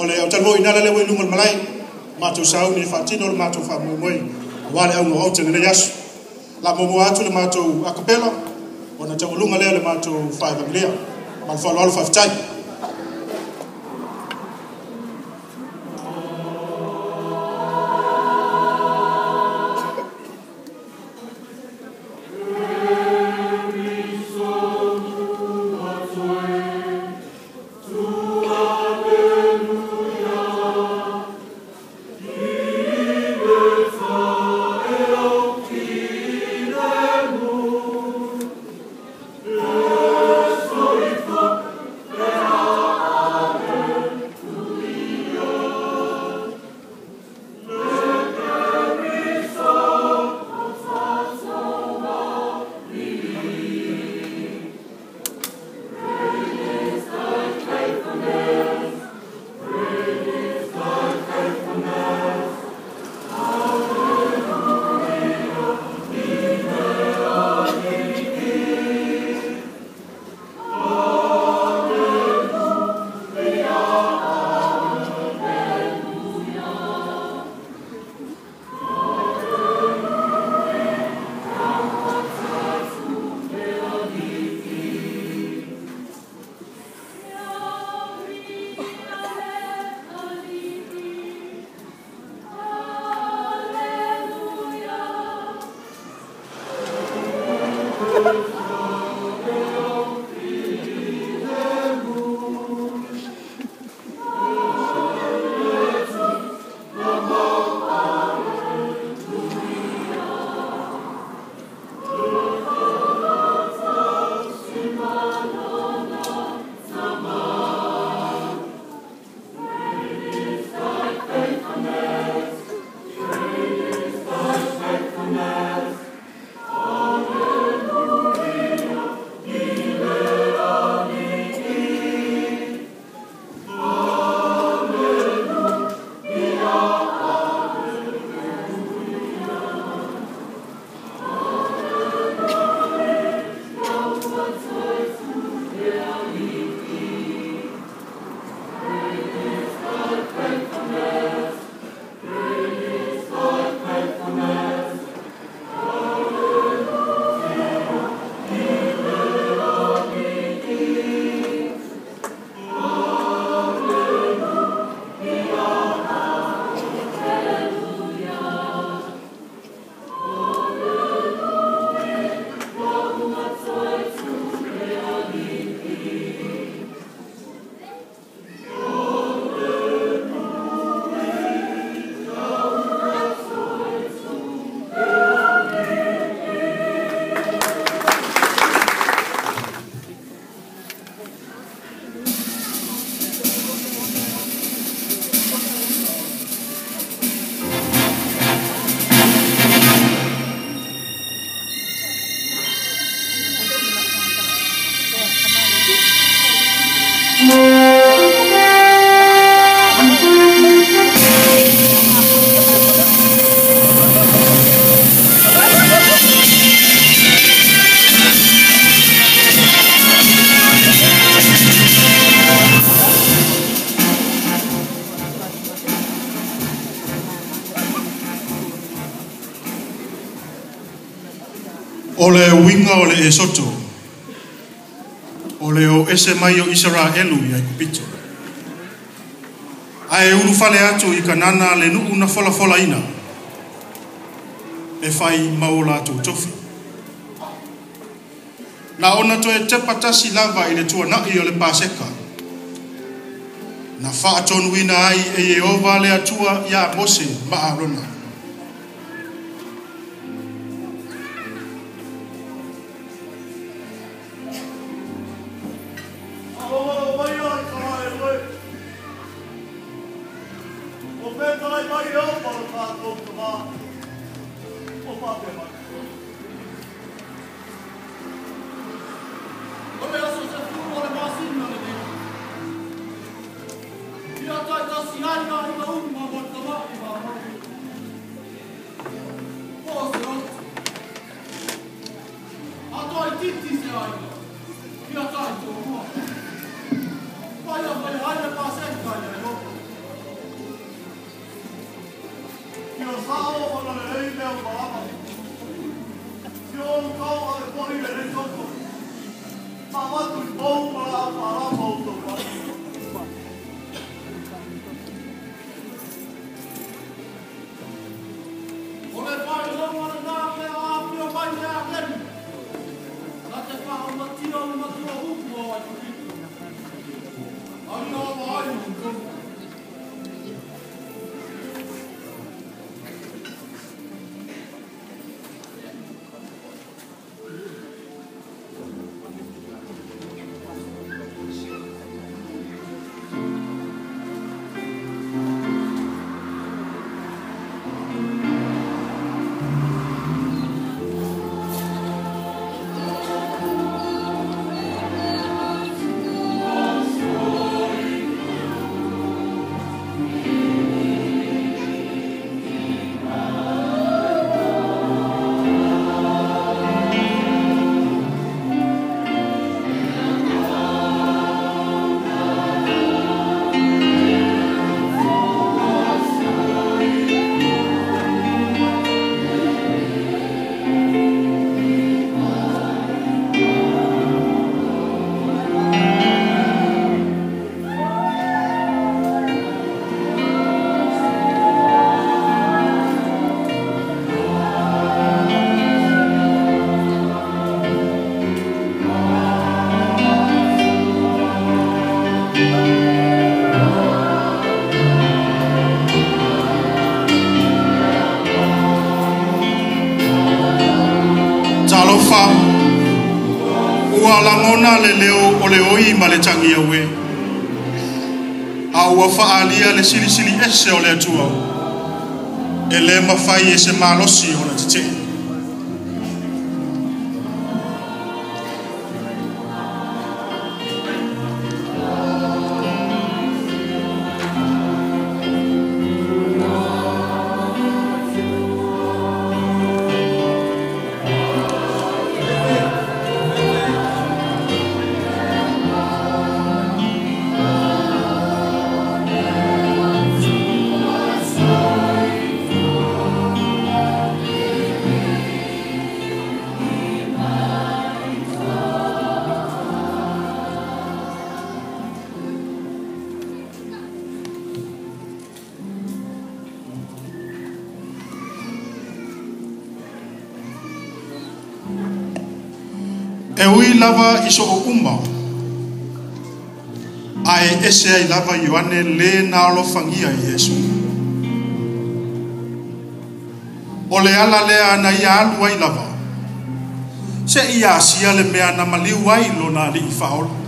O le autalo ina le wei lunga malai matou sauni e faatino le matou faamoemoe aua le auga o aute lenei aso. La muamua atu le matou acapella ona taualuga lea le matou faevangelia. Ma le faaaloalo faafetai. O le uiga o le Esoto, o le o ese mai o Isaraelu i Aikupito. Ae ulufale atu i Kanana le nuu na folafolaina, e fai mau latou tofi. Na ona toe tepa tasi lava i le tuanai o le Paseka. Na faatonuina ai e Ieova le Atua ia Mose ma Arona. Ia tai tō mua. Pai a whai haere pā seka ia e. Ua lagona le leo o le oi ma le tangi aue. A ua faalia le silisili ese o le Atua. E le mafai e se malosi o le tetee. E ui lava i so o uma, ae ese ai lava Ioane le na alofagia i Iesu. O le ala lea na ia alu ai lava, se ia asia le mea na maliu ai lona alii faaola.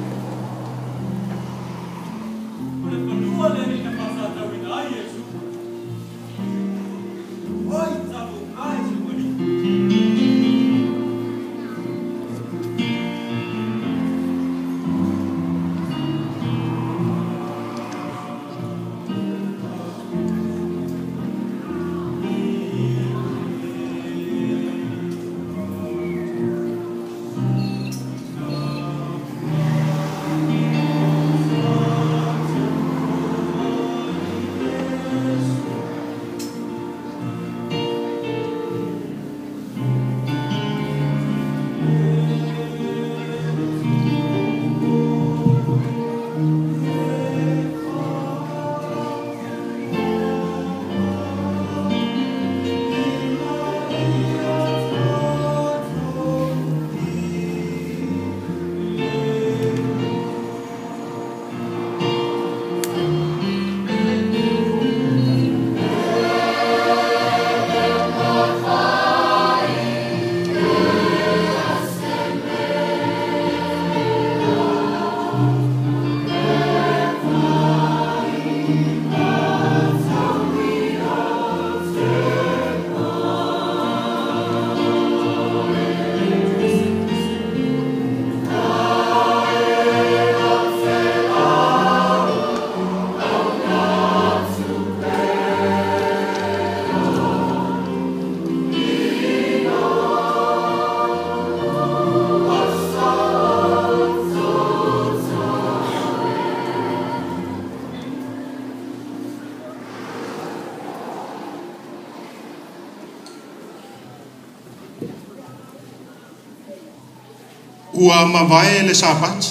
Ua mavae le Sapati.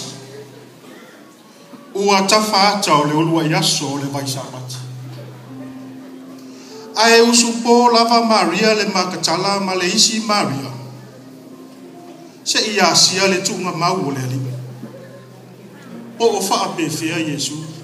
Ua tafa ata o le uluai aso o le vai Sapati. Ae usupo lava Maria le Makatala ma le isi Maria, seia asia le tuugamau o le Alii, po o faapefea Iesu.